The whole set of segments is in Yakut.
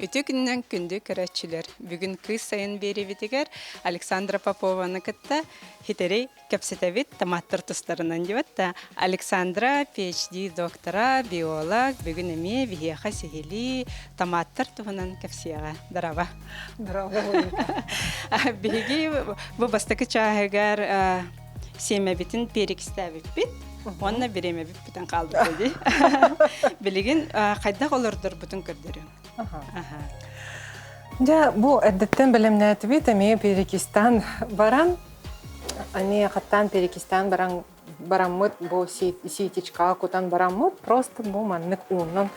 Үтүө күнүнэн күндү көрөөччүлэр! Бүгүн кыыс сайын биэриибитигэр Александра Попованы кытта хитэри кэпсэтэбит томаттар тустарынан диэбит да Александра PhD доктора, биолог бүгүн эмиэ биһиэхэ сиһилии томаттар туһунан кэпсиэҕэ. Дороба. Дороба. Биһиги бу бастакы чааһыгар сиэмэбитин перекистээбиппит уонна бириэмэбит бүтэн хаалбыта дии. Билигин хайдах олордорбутун көрдөрүөҥ. Дьэ, бу эрдэттэн бэлэмнээтибит эмиэ Перекистан баран, эмиэ хаттаан Перекистан баран бараммыт бу ситечкаҕа кутан бараммыт просто бу маннык уунан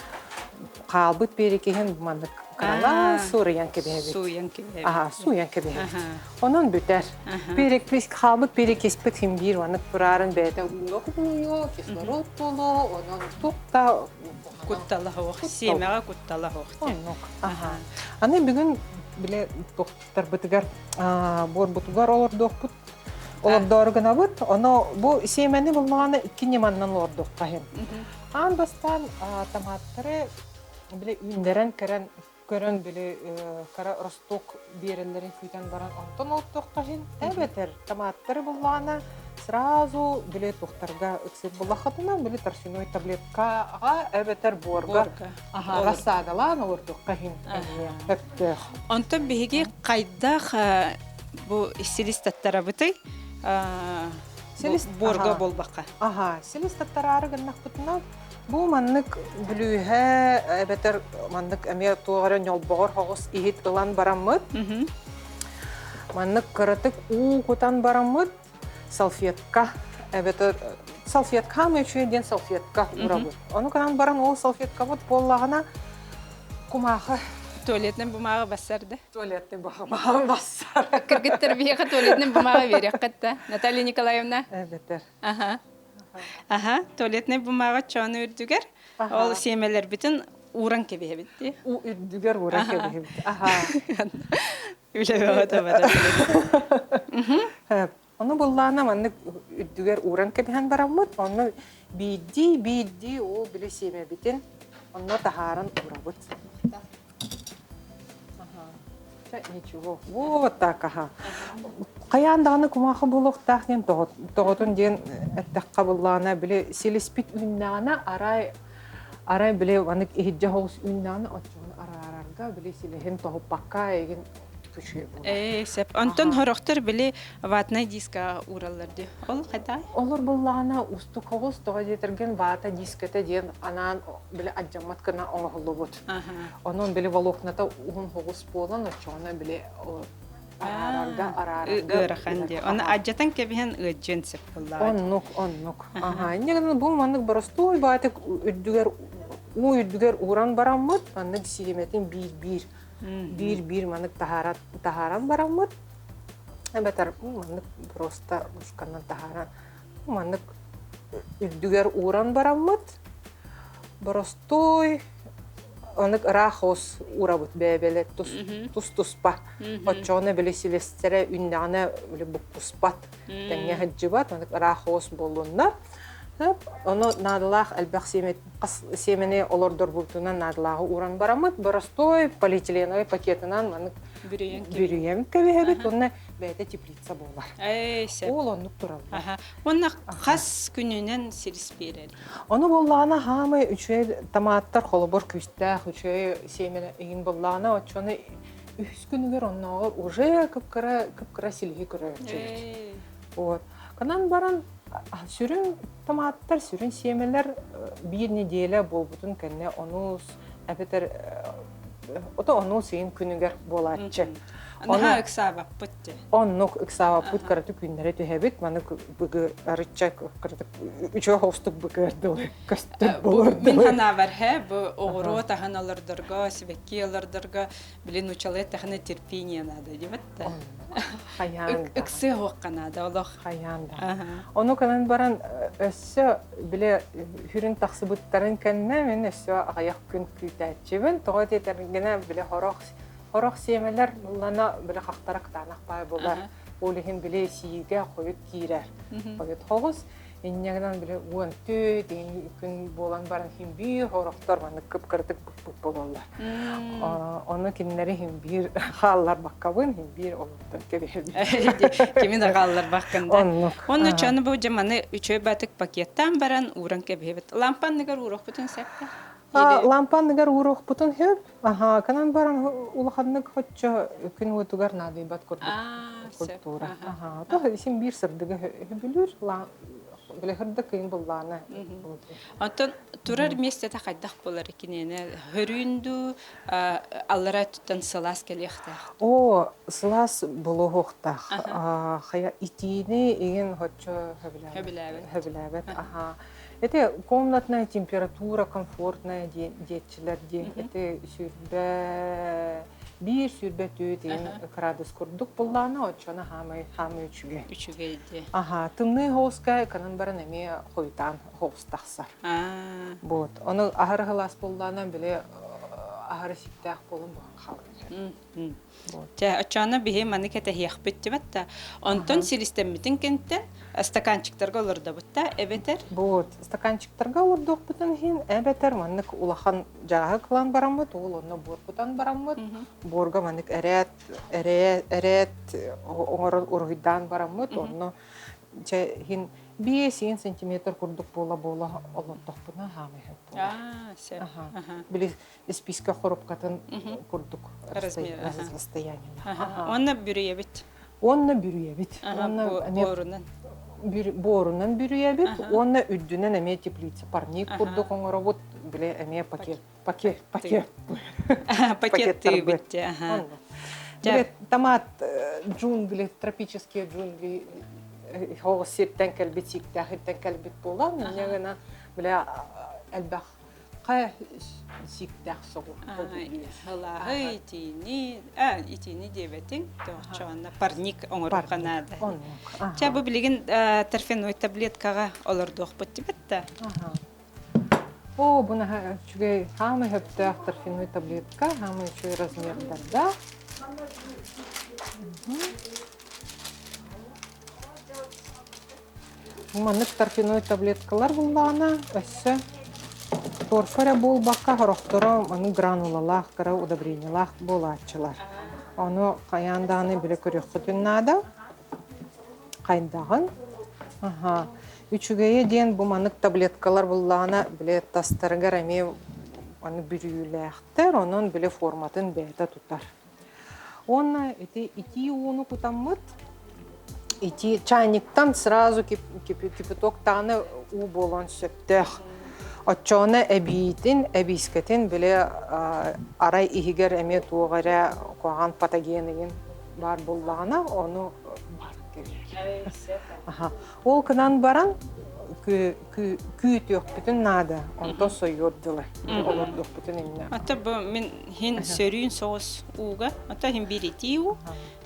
хаалбыт перекиһин маннык кыралаан сууруйан кэбиһэбит. Сууйан кэбиһэбит. Аха, сууйан кэбиһэбит. Онон бүтэр. Перекис хаалбыт перекиспит хим биир маннык тураарын бэйэтэ ууга кубулуйуо, кислород буолуо, онон туох да Куттала суох, сиэмэҕэ куттала суох. Оннук. Аха. Аны бүгүн биле тохтарбытыгар буорбутугар олордуохпут олордоору гынабыт. Ону бу сиэмэни буллаҕына икки ньыманнан олордуохха иһин. Аан бастаан томаттары биле үүннэрэн кэрэн көрөн били кыра росток биэрэллэрин күүтэн баран онтон олордуохха иһин эбэтэр томаттары буллаҕына сразу били туохтарга ыксыыр буллаххытына били торфяной таблеткаҕа эбэтэр буорга рассадалаан олордуохха иһин өптөөх. Онтон биһиги хайдах бу силис таттарабытый силис буорга буолбакка? Аха, силис таттараары гыннахпытына бу маннык бүлүүһэ эбэтэр маннык эмиэ туох эрэ ньолбоҕор соҕус иһит ылан бараммыт маннык кыратык уу кутан бараммыт салфетка эбэтэр салфетка хаамай үчүгэй диэн салфетка урабыт. Ону гынан баран ол салфеткабыт буоллаҕына кумаахы Туалетнай бумага бассар да? Туалетный бумага бассар. Кыргыттар биһиэхэ туалетный бумага биэриэххит да? Наталья Николаевна? Эбэтэр. Аха. Аха, туалетный бумага чоону үрдүгэр ол сиэмэлэрбитин ууран кэбиһэбит дии. Уу үрдүгэр ууран кэбиһэбит. Аха. Үлэ бөҕөтө барар. Ону буллаана маннык үрдүгэр ууран кэбиһэн бараммыт, онно биирдии-биирдии ол били сиэмэбитин онно таһааран уурабыт. Ничего. Вот так, аха. Хайаан даҕаны кумаахы буолуохтаах диэн тоҕотун диэн эттэххэ буллаана били силиспит үүннэҕинэ арай арай били анык иһирдьэ соҕус үүннэҕинэ оччоҕуна араарарга били силиһин тоһуппакка эйигин күчүө буолар. Ээ, сөп. Онтон хорохтор били ватнай диска уураллар дии. Ол хайдаа? Олор буллаҕына устук оҕус тоҕо диэтэргин вата дискэтэ диэн анаан били адьаммат гына оҥоһуллубут. Онон били волокната уһун оҕус буолан оччоҕуна били араарарга араарарга ыарахан дии. Оны адьатан кэбиһэн ыадьыан сөп буоллаҕа. Оннук, оннук. Аха. Инньэ гынан бу маннык боростуой баатык үрдүгэр уу үрдүгэр ууран бараммыт, маннык сиэмэтин биир-биир биир-биир маннык таһааран бараммыт, эбэтэр маннык просто ложканан таһааран маннык үрдүгэр ууран бараммыт, боростуой онык ыраах хос уурабыт бэйэбэлэр тус-туспа. Оччоҕуна били силистэрэ үннэҕинэ били буккуспат, тэҥҥэ сылдьыбат, онык ыраах хос буоллуннар. Ону наадалаах элбэх сиэмэни олордорбутунан наадалааҕы ууран бараммыт, боростуой полиэтиленовай пакетынан маннык бүрүйэн кэбиһэбит уонна бэйэтэ теплица буолар. Ол оннук тураллар. Уонна хас күнүнэн силис биэрэр? Ону буоллаҕына хаамай үчүгэй томаттар холобур күүстээх үчүгэй сиэмэ иһин буоллаҕына оччону үһүс күнүгэр оннооҕор уже кып-кыра кып-кыра силиһи көрөөччүбүт. Вот. Канан баран сүрүн томаттар, сүрүн сиэмэлэр биир неделя буолбутун кэннэ онус эбэтэр ото онус ыйын күнүгэр буолааччы. Наһаа ыксаабаппыт дии. Оннук ыксаабаппыт кыратык күннэрэ түһэбит, маны быгы арычча кыратык үчүгэй хоустук быгыар дылы көстөр болор Мин санаабар хэ бу оҕуруот аһын олордорго, сибэкки олордорго билин учалай тахына терпение надо диэбит да. Хайаан да. Ыксыа хуохха наада олох. Хайаан да. Ону кынан баран өссө биле хүрүн тахсыбыттарын кэннэ мин өссө аҕыйах күн күүтээччибин. Тоҕо диэтэргинэ биле хорох хорох сиэмэлэр лана биле хахтара кытаанах баай буолар. Ол иһин биле сиигэ хойут киирэр. Хойут хоҕус. Инньэ гынан били 14 күн буолан баран иһин биир хорохтор маннык кып-кыратык быкпыт буолаллар. Ону кинилэри иһин биир хаалларбаккабын, иһин биир олортон кэбиһэбин. Кими да хаалларбаккын да. Оннук. Онно чаны бу дьаманы үчүгэй батык пакеттаан баран ууран кэбиһэбит. Лампа анныгар ууруохпутун сөп да? Лампа анныгар ууруохпутун сөп. Аха, канан баран улаханнык хоччо күн уотугар наадыйбат курдук культура. Аха, то син биир сырдыгы хөбүлүүр, бile хырдык кыйын буллаана. Онтон турар миэстэтэ хайдах буолар киниэнэ хөрүүн дуу аллара өттүттэн сылаас кэлиэхтээх. О, сылаас булуохтаах. Хайа итиини игин хоччо хөбүлээбэт. Хөбүлээбэт. Аха. Это комнатная температура комфортная диэччилэр диэн ити 21, 24 диэн градус курдук буллаана оччоно хаамай хаамай үчүгэй. Үчүгэй дии. Аха, тымныы хоуска канан баран эмиэ хойутаан хоус тахсар. Вот. Ону аһары хылаас буллаана били аһары сиктээх буолан буһан хаалар. Чэ, оччоно биһи маны кэтэһиэхпит дибэт да. Онтон силистэммитин кэнтэн стаканчиктарга олордобут да эбэтэр Вот, стаканчиктарга олордуохпутун иһин эбэтэр маннык улахан дьааһык ылан бараммыт, ол онно буор кутан бараммыт, буорга маннык эрээт, эрээт, эрээт оҥорон уруһуйдаан бараммыт, онно чэ иһин 5 сантиметр курдук буола-буола олордохпуна хаамай сөп буолар. Аа, сөп. Аха. Били испиискэ хоруопкатын курдук расстояние. Уонна бүрүйэбит. Уонна бүрүйэбит. Уонна буорунан. Буорунан бүрүйэбит. Уонна үрдүнэн эмиэ теплица парник курдук оҥоробут. Биле эмиэ пакет пакет пакет пакеттыыбыт. Биле томат джунгли, тропические джунгли хоҕус сиртэн кэлбит, сииктээх сиртэн кэлбит буолан, инньэ гына биле элбэх хайа сииктээх соҕу Ылааһы итиини, итиини диэбэтиҥ, тоҕочоонно парник оҥоруохха наада. Чэ, бу билигин торфяной таблеткаҕа олордуохпут дибэт да. О, бу наһаа үчүгэй, хаамай сөптөөх торфяной таблетка, хаамай үчүгэй размердардаах. Маннык торфяной таблеткалар буллаҕына, өссө торфа эрэ буолбакка, сорохторо маны гранулалаах, кыра удобрениелаах буолааччылар. Ону хайаан даҕаны билэ көрүөххүтүн наада. Хайдаҕын. Аха. Үчүгэйэ диэн бу маннык таблеткалар буллаҕына, били тастарыгар эмиэ аны бүрүүлээхтэр, онон били форматын бэйэтэ тутар. Уонна ити итии ууну кутаммыт, итии чайниктан сразу кипяток даҕаны уу буолуон сөптөөх. Оччоҕуна эбиитин, эбиискэтин били арай иһигэр эмиэ туох эрэ куһаҕан патоген игин баар буоллаҕына, ону баар кэбиһэр. Ол гынан баран күүтүөхпүтүн наада, онтон сойуор дылы олордуохпутун иннэ. Ата бу мин хин сөрүүн соҕус ууга, ата хин биир итии уу.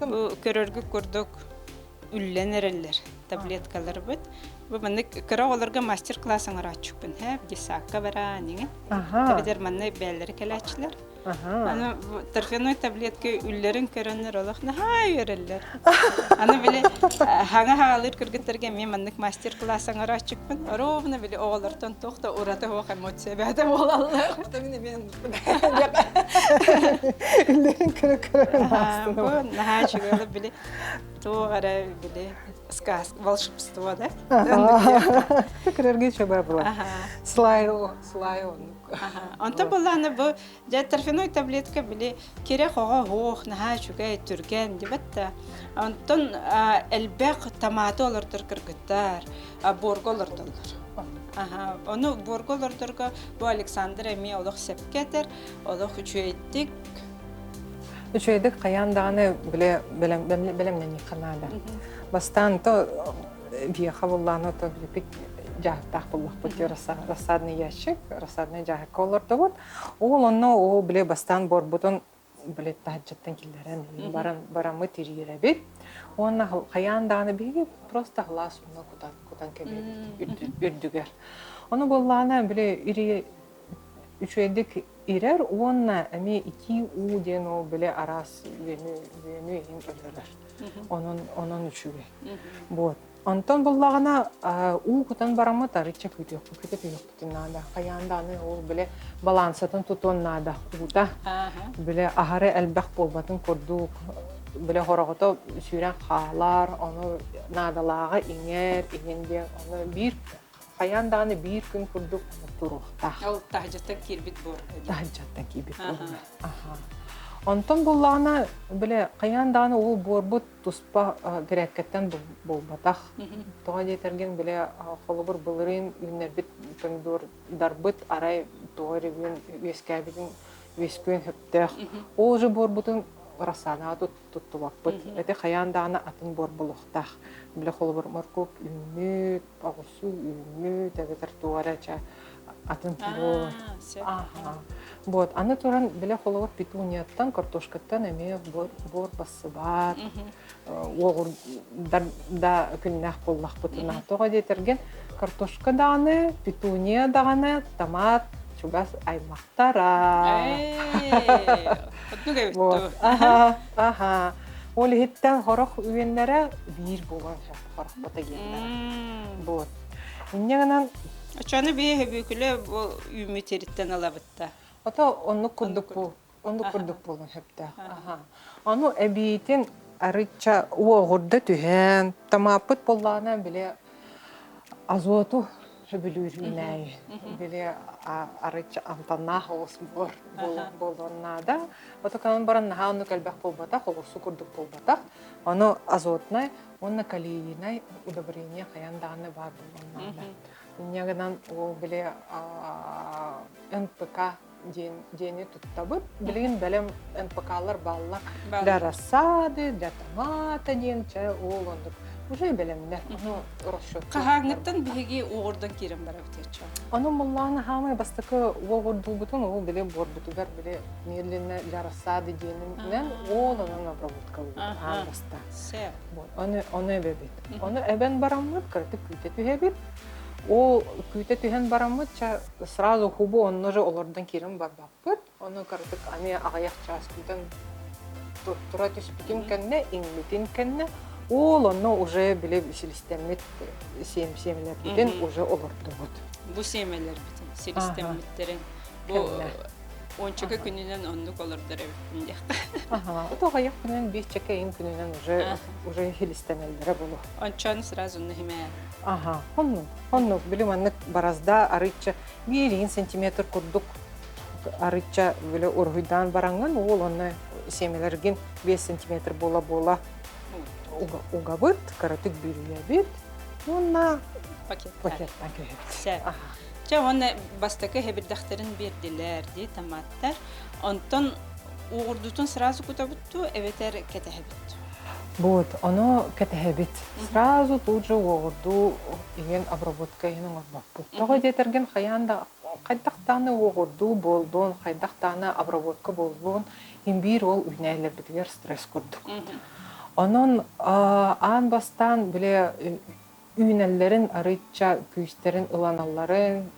Бу көрөргүт курдук үллэн эрэллэр таблеткаларбыт. Бу маннык кыра оҕолорго мастер-класс оҥорооччукпун, һэ, детсадка бараан иҥин. Эбэтэр манна бээллэри кэлээччилэр. Аны торфяной таблетка үллэрин көрөннөр олох наһаа үөрэллэр. Аны били хаҥа хаалыыр кыргыттарга эмиэ маннык мастер-класс оҥорооччукпун. Ровно били оҕолортон туох да ураты суох эмоция бэйэтэ буолаллар. Үллэрин көрө-көрө Бу наһаа үчүгэй били туох эрэ били сказка волшебство да. Көрөргө үчүгэй буолар. Слай слай Онтон буоллаҕына бу дьэ торфяной таблетка били кирэ-хоҕо суох, наһаа үчүгэй, түргэн дибэт да. Онтон элбэх томаты олордор кыргыттар буорга олордоллор. Аха, ону буорга олордорго бу Александр эмиэ олох сөпкө этэр, олох үчүгэйдик Үчүгэйдик хайаан даҕаны билэ бэлэмнэниэххэ наада. Бастаан то биһиэхэ буллааны то билиппит дьаһыктаах буллахпыт рассадный ящик, рассадный дьаһыкка олордубут. Ол онно ол били бастаан буорбутун били таһырдьаттан киллэрэн баран бараммыт ириэрэбит. Уонна хайаан даҕаны биһиги просто халаас ууна кутан кутан кэбиһэбит үрдүгэр. Ону буоллаҕына били ири үчүгэйдик Ирэр уонна эмиэ итии уу диэн ол били араас үөнү үөнү иһин өлөрөр. Онон онон үчүгэй. Вот. Онтон буллаҕына уу кутан бараммыт арычча күүтүөхпүт күтэ түһүөхпүтүн наада. Хайаан даҕаны ол били балансатын тутуон наада уута. Били аһары элбэх буолбатын курдук били хороҕото сүүрэн хаалар, ону наадалааҕа иҥэр, иҥин диэн ону биир хайаан даҕаны биир күн курдук туруохтаах. Ол таһдьаттан киирбит буор. Таһдьаттан киирбит буор. Аха. Онтон буллаҕына, бile хайаан даҕаны ол буорбут туспа грээккэттэн буолбатах. Тоҕо диэтэргин, бile холобур былырыын үүннэрбит помидордарбыт арай тоҕо эрэ үөскээбитин үөскүөн сөптөөх. Ол же буорбутун рассадаҕа туттубаппыт. Эти хайаан даҕаны атын буор буолуохтаах. Бile холобур моркуоп үүммүт, оҕурсуу үүммүт, эбэтэр туох эрэ чэ атын буол. Аха. Вот, аны туран, бile холобур петунияттан, картошкаттан эмиэ буор бассыбат, уоҕурдар да күннээх буоллахпытына. Тоҕо диэтэргин, картошка даҕаны, петуния даҕаны, томат чугас аймахтара. Вот. Аха, аха. Ол иһиттэн хорох үөннэрэ биир буолан сөп хорох патогеннара. Вот. Инньэ гынан Очону бии хөбүүкүлэ бу үүммүт сириттэн ылабытта. Ото оннук курдук бу оннук курдук буолуон сөптөөх. Аха. Ону эбиитин арычча уоҕурда түһэн, томаппыт буоллаҕына били азоту сөбүлүүр үүнээйи. Били арычча амтаннаах оҕус буор буолуон наада. Отоканан баран наһаа оннук элбэх буолбатах, оҕурсу курдук буолбатах. Ону азотнай уонна калийнай удобрение хайаан даҕаны баар буолуон наада. Инньэ гынан ол били НПК диэн диэни туттабыт. Билигин бэлэм НПКлар бааллар. Для рассады, для томата диэн чэ ол оннук уже бэлэмнэр. Ону расчет. Хаһааҥҥыттан биһиги уоҕурдан киирэн барабыт ячча. Ону муллааны хаамай бастакы уоҕурдуубутун ол били буорбутугар били медленно для рассады диэнинэн ол онон обработкалыыбыт аан бастаан. Ону ону эбэбит. Ону эбэн бараммыт кыратык күүтэ түһэбит. Ол күүтэ түһэн бараммыт ча сразу хубу онно же олордон киирэн барбаппыт. Ону кыратык аны аҕыйах чаас күүтэн тура түспүтүн кэннэ, иҥмитин кэннэ ол онно уже били силистэммит сиэмэлэрбитин уже олордубут. Бу сиэмэлэрбитин силистэммиттэрин бу ончука күнүнэн оннук олордор эбиппин диэххэ. Аха, ото аҕыйах күнүнэн биэсчэкэ иин күнүнэн уже уже хилистэнэллэрэ болу. Ончон сразу нэһимэ. Аха, оннук, оннук. Били маннык баразда арыйча биир сантиметр курдук арыйча били уруһуйдаан бараҥҥын уол онно сиэмэлэргин 5 сантиметр буола-буола угабыт, кыратык бүрүйэбит уонна пакеттан көһөбүт. Чэ уонна бастакы хэбирдэхтэрин биэрдилэр дии томаттар. Онтон уоҕурдуутун сразу кутабыт дуу эбэтэр кэтэһэбит? Вот, ону кэтэһэбит. Сразу тут же уоҕурдуу иһин обработка иһин оҥорбоппут. Тоҕо диэтэргин хайаан да хайдах даҕаны уоҕурдуу буоллун, хайдах даҕаны обработка буоллун, иһин биир ол үүнээйилэрбитигэр стресс курдук. Онон аан бастаан бile үүнэллэрин арыычча күүстэрин ыланалларын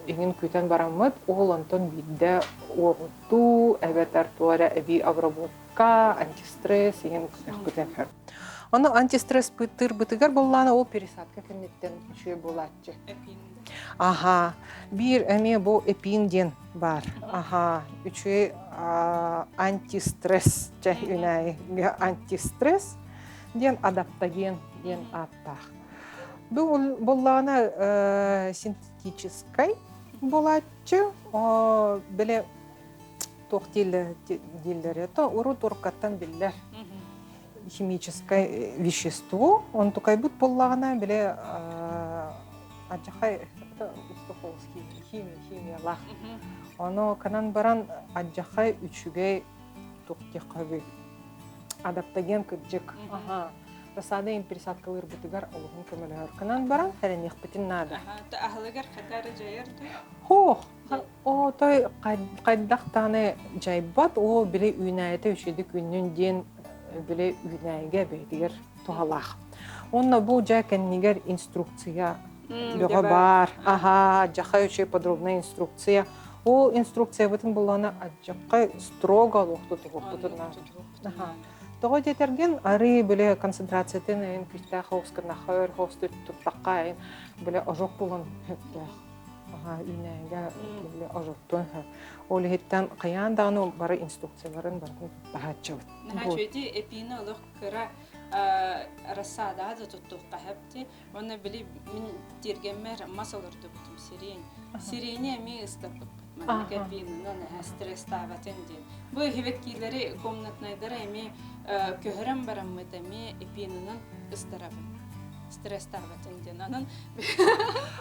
иҥин күүтэн бараммыт, ол онтон биирдэ уоҕурдуу эбэтэр туох эрэ эбии обработка, антистресс иҥин күтэн сөп. Ону антистресс бытыырбытыгар буоллаана ол пересадка кэнниттэн үчүгэй буолааччы. Аха, биир эмиэ бу эпин диэн баар. Аха, үчүгэй антистресс чэ үүнээйи антистресс диэн адаптоген диэн ааттаах. Бу буоллаҕына синтетическай буолааччы, били туох дииллэр то урут уруккаттан биллэр химическое вещество, онтукайбыт буоллаҕына били адьахай химия химиялаах. Ону канан баран адьахай үчүгэй туох диэххэ адаптоген кырдьык. Аха. Рассада пересадкалыырбытыгар олуһун көмөлөһөр гынан баран эрэниэхпитин наада. Аһылыгар хатары дьайар дуо? Хоох. Отой хайдах даҕаны дьайбат, ол били үүнээйитэ үчүгэйдик үүннүн диэн били үүнээйигэ бэйэтигэр туһалаах. Уонна бу дьэ кэннигэр инструкция бөҕө баар. Аха, дьаха үчүгэй подробная инструкция. Ол инструкциябытын буллаҕына адьаххай строго олох тутуһуохпутун Тоҕо диэтэргин арыы били концентрациятын эйин күүстээх хоус гыннахха өр хоус туттахха эйин били ожог булан сөптөөх. Аха үүнээйигэ били ожоттуон сөп. Ол иһиттэн хайаан даҕаны бары инструкцияларын барытын туттаһааччыбыт. Наһаа үчүгэйди эпиини олох кыра рассадаҕа да туттуохха сөп Уонна били мин тиэргэммэр мас олордубутум сирень. Сирени эмиэ ыстаппыппыт. Маннык эпиинынан стресстаабатын диэн. Бу эһибэт комнатнайдара эмиэ көһөрөн бараммыт эмиэ эпиинынан ыстарабын. Стресстаабатын диэн. Анан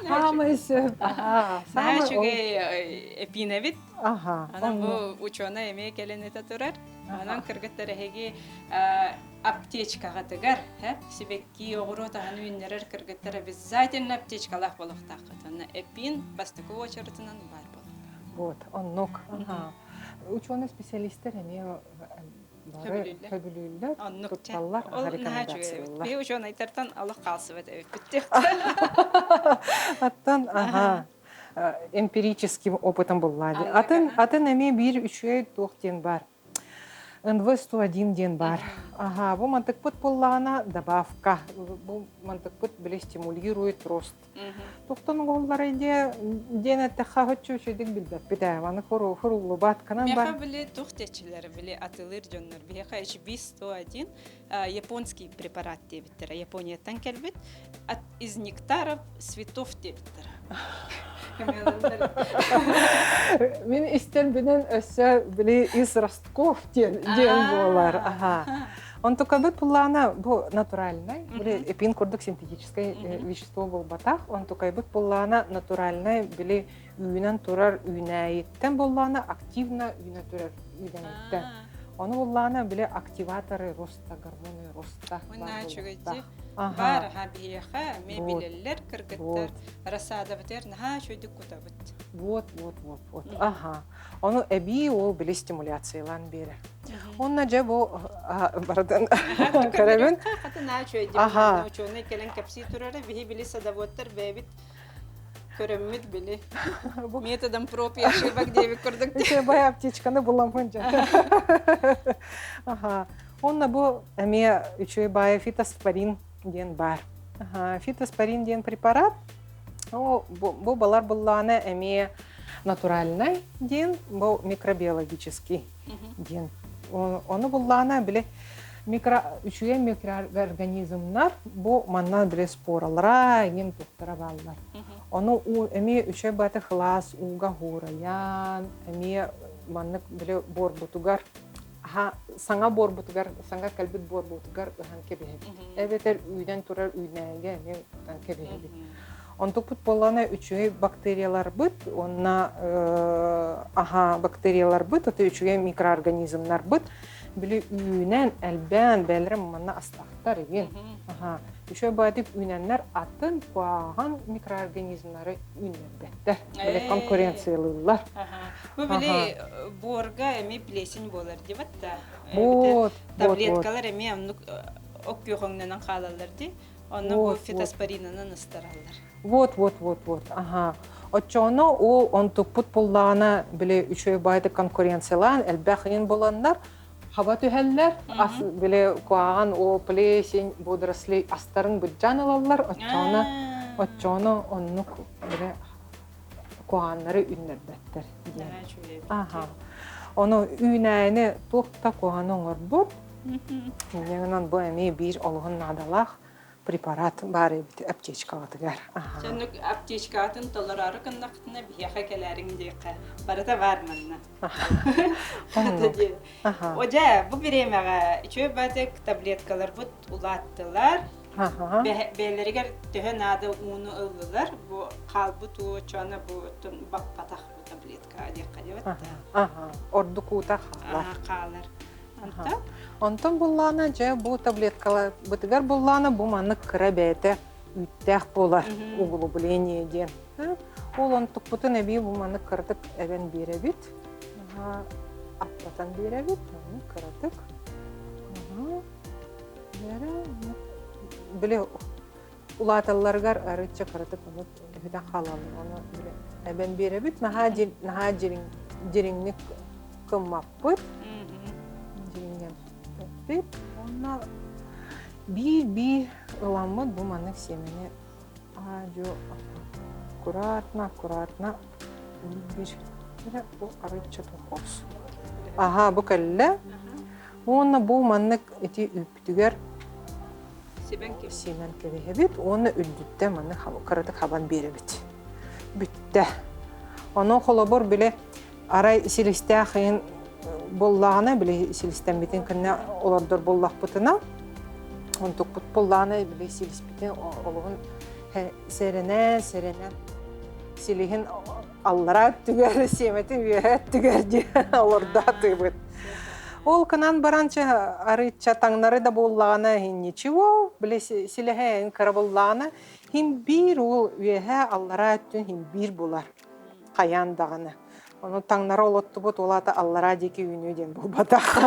Саамай сөп. Наһаа үчүгэй эпиинэбит. Анан бу учуонай эмиэ кэлэн этэ турар. Анан кыргыттар эһиги аптечкаҕытыгар сибэкки оҕуруот аһын үүннэрэр кыргыттар обязательно аптечкалаах буолуохтааххыт. Онно эпин бастакы уочаратынан баар буолуохтаах. Вот, оннук. Ученый специалистер эмиэ бары хөбүлүүллэр, тутталлар, рекомендациялар. Биһи учуонайтартан олох хаалсыбат эбиппит. Аттан, аха, эмпирическим опытом буллаады. Атын, атын эмиэ биир үчүгэй туох диэн бар. НВ-101 диэн баар. Аха, бу мантыкпыт буоллаҕына добавка. Бу мантыкпыт били стимулирует рост. Тухтан оҕоллар диэ диэн эттэххэ хоччу үчүгдүк билбэппит ээ. Маны хуруллубат канан бар. Меха били тух течилер били атылыр дьоннор. Биһиэхэ HB101 японский препарат диэбиттэрэ. Японияттан кэлбит. От из нектаров цветов диэбиттэрэ. Мин истэн билэн өссө били из ростков диэн диэн буолар. Аха. Онтукабыт буллаана бу натуральнай, били эпин курдук синтетическай вещество буолбатах. Онтукайбыт буллаана натуральнай били үүнэн турар үүнээйиттэн буллаана активно үүнэ турар үүнээйиттэн. Ону буллаана били активаторы роста, гормоны роста. Баар аха биһиэхэ эмиэ билэллэр кыргыттар рассадабытыгар наһаа үчүгэйдик кутабыт. Вот, вот, вот, вот. Аха. Ону эбии ол били стимуляциялаан биэрэр. Онно дьэ бу барытын көрөбүн. Хата наһаа үчүгэй диэн учуонай кэлэн кэпсии турара биһи били садоводтар бэйэбит көрөммүт били методом проб и ошибок диэбит курдук. Бай аптечканы буламмын дьэ. Аха. Онно бу эмиэ үчүгэй баайы фитоспорин диэн баар. Фитоспорин диэн препарат бу балар буллаана эмиэ натуральнай диэн, бу микробиологический диэн. Ону буллаана били микро үчүгэй микроорганизмнар бу манна били споралара иҥин туттара бааллар. Ону эмиэ үчүгэй бааты хылаас ууга хуурайан эмиэ маннык били буорбутугар саҥа буорбутугар, саҥа кэлбит буорбутугар ыһан кэбиһэбит. Эбэтэр үүнэн турар үүнээйигэ эмиэ ыһан кэбиһэбит. Онтукпут буоллаҕына үчүгэй бактерияларбыт уонна аһа бактерияларбыт, ото үчүгэй микроорганизмнарбыт били үүнэн, элбээн, бэйэлэрэ манна астахтар игин. Аха. Үчүгэй баайдык үүнэннэр атын куһаҕан микроорганизмнары үүннэрбэттэр. Били конкуренциялыыллар. Бу били буорга эмиэ плесень буолар дибат да. Вот, таблеткалар эмиэ оннук ок күөхөҥнөнөн хаалаллар дии. Онно бу фитоспоринынан ыстараллар. Вот, вот, вот, вот. Ага. Оччоҕуна ол онтукпут буллаҕына били үчүгэй баайдык конкуренциялаан элбэх ыйын буланнар хаба түһэллэр. Ас били куһаҕан ол плесень, водоросли астарын быдьаан ылаллар. Оччоҕуна оччоҕуна оннук били куһаҕаннары үүннэрбэттэр диэн. Аха. Ону үүнээйини туох да куһаҕаны оҥорбут. Инньэ бу эмиэ биир олуһун наадалаах препарат баар эбит аптечкаҕытыгар. Соннук аптечкаҕытын толороору гыннахтына биһиэхэ кэлээриҥ диэххэ барыта баар манна. Одьа, бу бириэмэҕэ үчүгэй баатык таблеткаларбыт улааттылар. Бэйэлэригэр төһө наада ууну ыллылар, бу хаалбыт уу оччоҕуна бу баппатах бу таблетка диэххэ диэбит да. Ордук уута хаалар. Хаалар. Онтон? Онтон буллаана дьэ бу таблеткаларбытыгар буллаана бу маннык кыра бэйэтэ үүттээх буолар углубление диэн. Ол онтукпутун эбии бу маннык кыратык эбэн биэрэбит. Аттатан биэрэбит, кыратык. Били. Улааталларыгар арыычча кыратык ону үһүтэн хаалаллар. Ону эбэн биэрэбит. Наһаа наһаа дириҥник кыммаппыт. Дириҥнэппит. Уонна биир-биир ыламмыт бу маннык сиэмэни аа-дьуо аккуратно, аккуратно биир бу арыычча тохос. Аһаа, бу кэллэ. Уонна бу маннык ити үүппүтүгэр сиэмэн кэбиһэбит уонна үрдүттэн маннык кыратык хабан биэрэбит. Бүттэ. Онон холобур били арай силистээх ыйын буоллаҕына, били силистэммитин кэннэ олордор буоллахпытына, онтукпут буоллаҕына били силиспитин олоһун сэрэнэн, сэрэнэн силиһин аллараа өттүгэр, сиэмэтин үөһэ өттүгэр диэн олордоотуйбут. Ол гынан баран чэ арыычча таҥнары да буоллаҕына ничего, били силэһэ кыра буоллаҕына хин биир уол үөһэ аллараа өттүн хин биир булар хайаан даҕаны. Ону таҥнары олоттубут ол аата аллараа диэки үүнүү диэн буолбатах.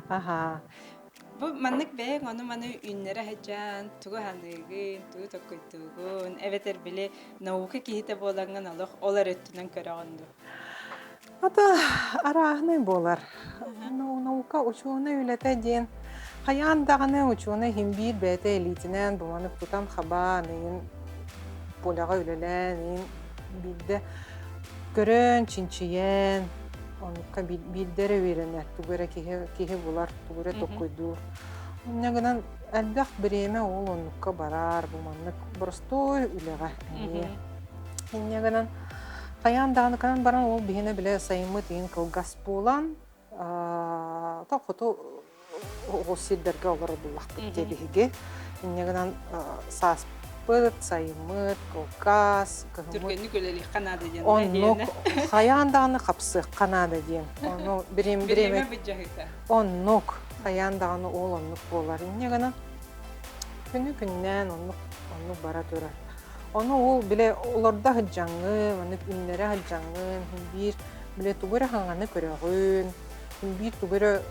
Аха. Бу маннык бэйэҥ ону-маны үүннэрэ сылдьан, тугу саныыгын, тугу толкуйдуугун, эбэтэр били наука киһитэ буолаҥҥын олох ол эрэ өттүнэн көрөҕүн дуо? Ата арааһынай буолар. Наука учуонай үлэтэ диэн хайаан даҕаны учуонай иһин биир бэйэтэ илиитинэн бу маннык тутан-хабан, иһин поляҕа үлэлээн, иһин биирдэ көрөн, чинчийэн, оннукка биирдэ эрэ үөрэнэр, тугу эрэ киһи, киһи булар, тугу эрэ толкуйдуур. Инньэ гынан элбэх бириэмэ ол оннукка барар, бу маннык боростуой үлэҕэ эмиэ. Инньэ гынан хайаан даҕаны гынан баран ол биһиэнэ бile сайыммыт иһин кылгас буолан, то хоту оҕус сирдэргэ олорор буллахпыт дии биһиги. Инньэ гынан сааспыт, сайыммыт, кылгас, кыһыммыт. Түргэнник үлэлиэххэ наада диэн. Оннук хайаан даҕаны хапсыахха наада диэн. Ону бириэмэ бириэмэ быдьаһыта. Оннук хайаан даҕаны ол оннук буолар. Инньэ гынан күнү күннээн оннук оннук бара турар. Ону ол бile олордо сылдьаҥҥын, маннык үннэрэ сылдьаҥҥын, биир бile тугу эрэ хаҥаны көрөҕүн, биир тугу эрэ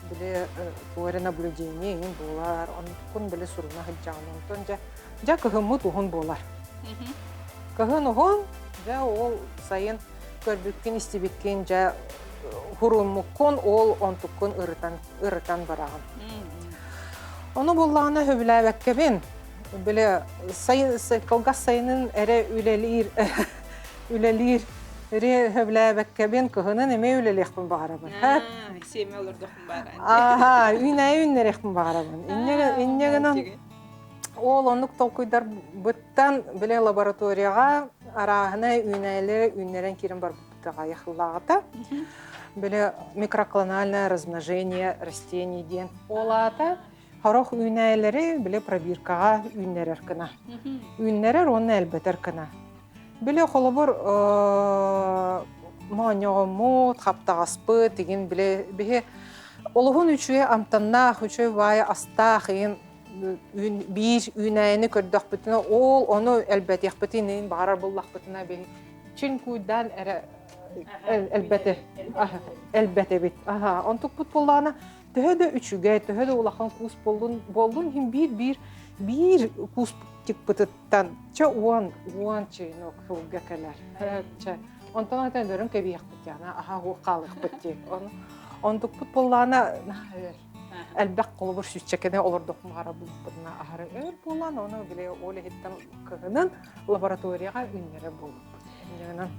бile тугу эрэ наблюдение иҥин буолар, онтуккун бile суруна сылдьаҕын. Онтон дьэ дьэ кыһыммыт уһун буолар. Кыһын уһун, дьэ ол сайын көрбүккүн, истибиккин дьэ хуруммуккун, ол онтуккун ырытан ырытан бараҕын. Ону буллаҕына сөбүлээбэккэбин, били сайын кылгас сайынын эрэ үлэлиир үлэлиир эри сөбүлээбэккэбин кыһынын эмиэ үлэлиэхпин баҕарабын. Сиэмэ олордохпун бааран. Аха, үүнээйи үүннэриэхпин баҕарабын. Инньэ гынан ол оннук толкуйдарбыттан били лабораторияҕа арааһынай үүнээйилэри үүннэрэн киирэн барбыппыт аҕыйах сыллааҕыта. Били микроклональное размножение растений диэн. Ол аата Сорох үүнээйилэри били пробиркаҕа үүннэрэр гына. Үүннэрэр уонна элбэтэр гына. Били холобур моонньоҕоммут, хаптаҕаспыт игин били биһи олуһун үчүгэй амтаннаах, үчүгэй баайы астаах игин биир үүнээйини көрдөхпүтүнэ ол ону элбэтиэхпитин иһин баҕарар буллахпытына биһи чин куйдаан эрэ элбэтэ элбэтэбит. Аха, онтукпут буоллаҕына төһө да үчүгэй, төһө да улахан куус буоллун, буоллун иһин биир-биир биир куус тикпытыттан чэ уон уон чайнок сылга кэлэр. Чэ онтон атын өлөрөн кэбиһиэхпит яна аха уох хаалыахпыт дии. Онтукпут буоллаана элбэх холобур сүүччэкэни олордохпун баҕара булпутуна аһары өр буолан ону били ол иһиттэн кыһынын лабораторияҕа үүннэрэ буолбуппут.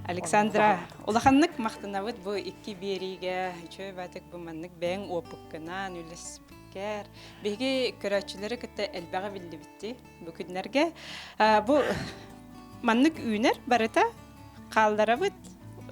Александра, улаханнык махтанабыт бу икки биэриигэ үчүгэй баатык бу маннык бэйэҥ уопуккунан үлэспиккэр. Биһиги көрөөччүлэри кытта элбэҕи биллибитти бу күннэргэ. Бу маннык үүнэр барыта хаалларабыт.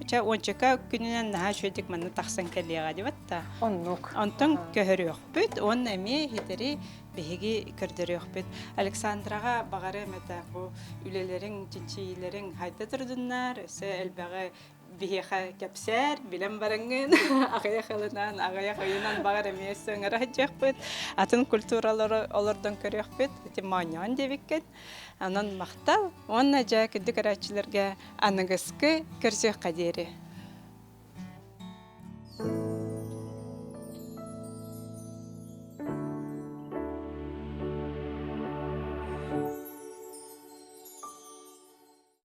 Чэ уончака күнүнэн наһаа үчүгэйдик манна тахсан кэлиэҕэ дибат да. Оннук. Онтон көһөрүөхпүт уонна эмиэ хитэри биһиги көрдөрүөхпүт. Александраҕа баҕарыам этэ бу үлэлэриҥ, чинчийиилэриҥ хайда турдуннар, өссө элбэҕи биһиэхэ кэпсээр, билэн бараҥҥын аҕыйах ылынан, аҕыйах ыйынан баҕар эмиэ өссө ыҥыра сылдьыахпыт, атын культуралары олордон көрүөхпүт, ити моонньоон диэбиккин. Онон махтал уонна дьэ күндү көрөөччүлэргэ аныгыскы көрсүөххэ диэри.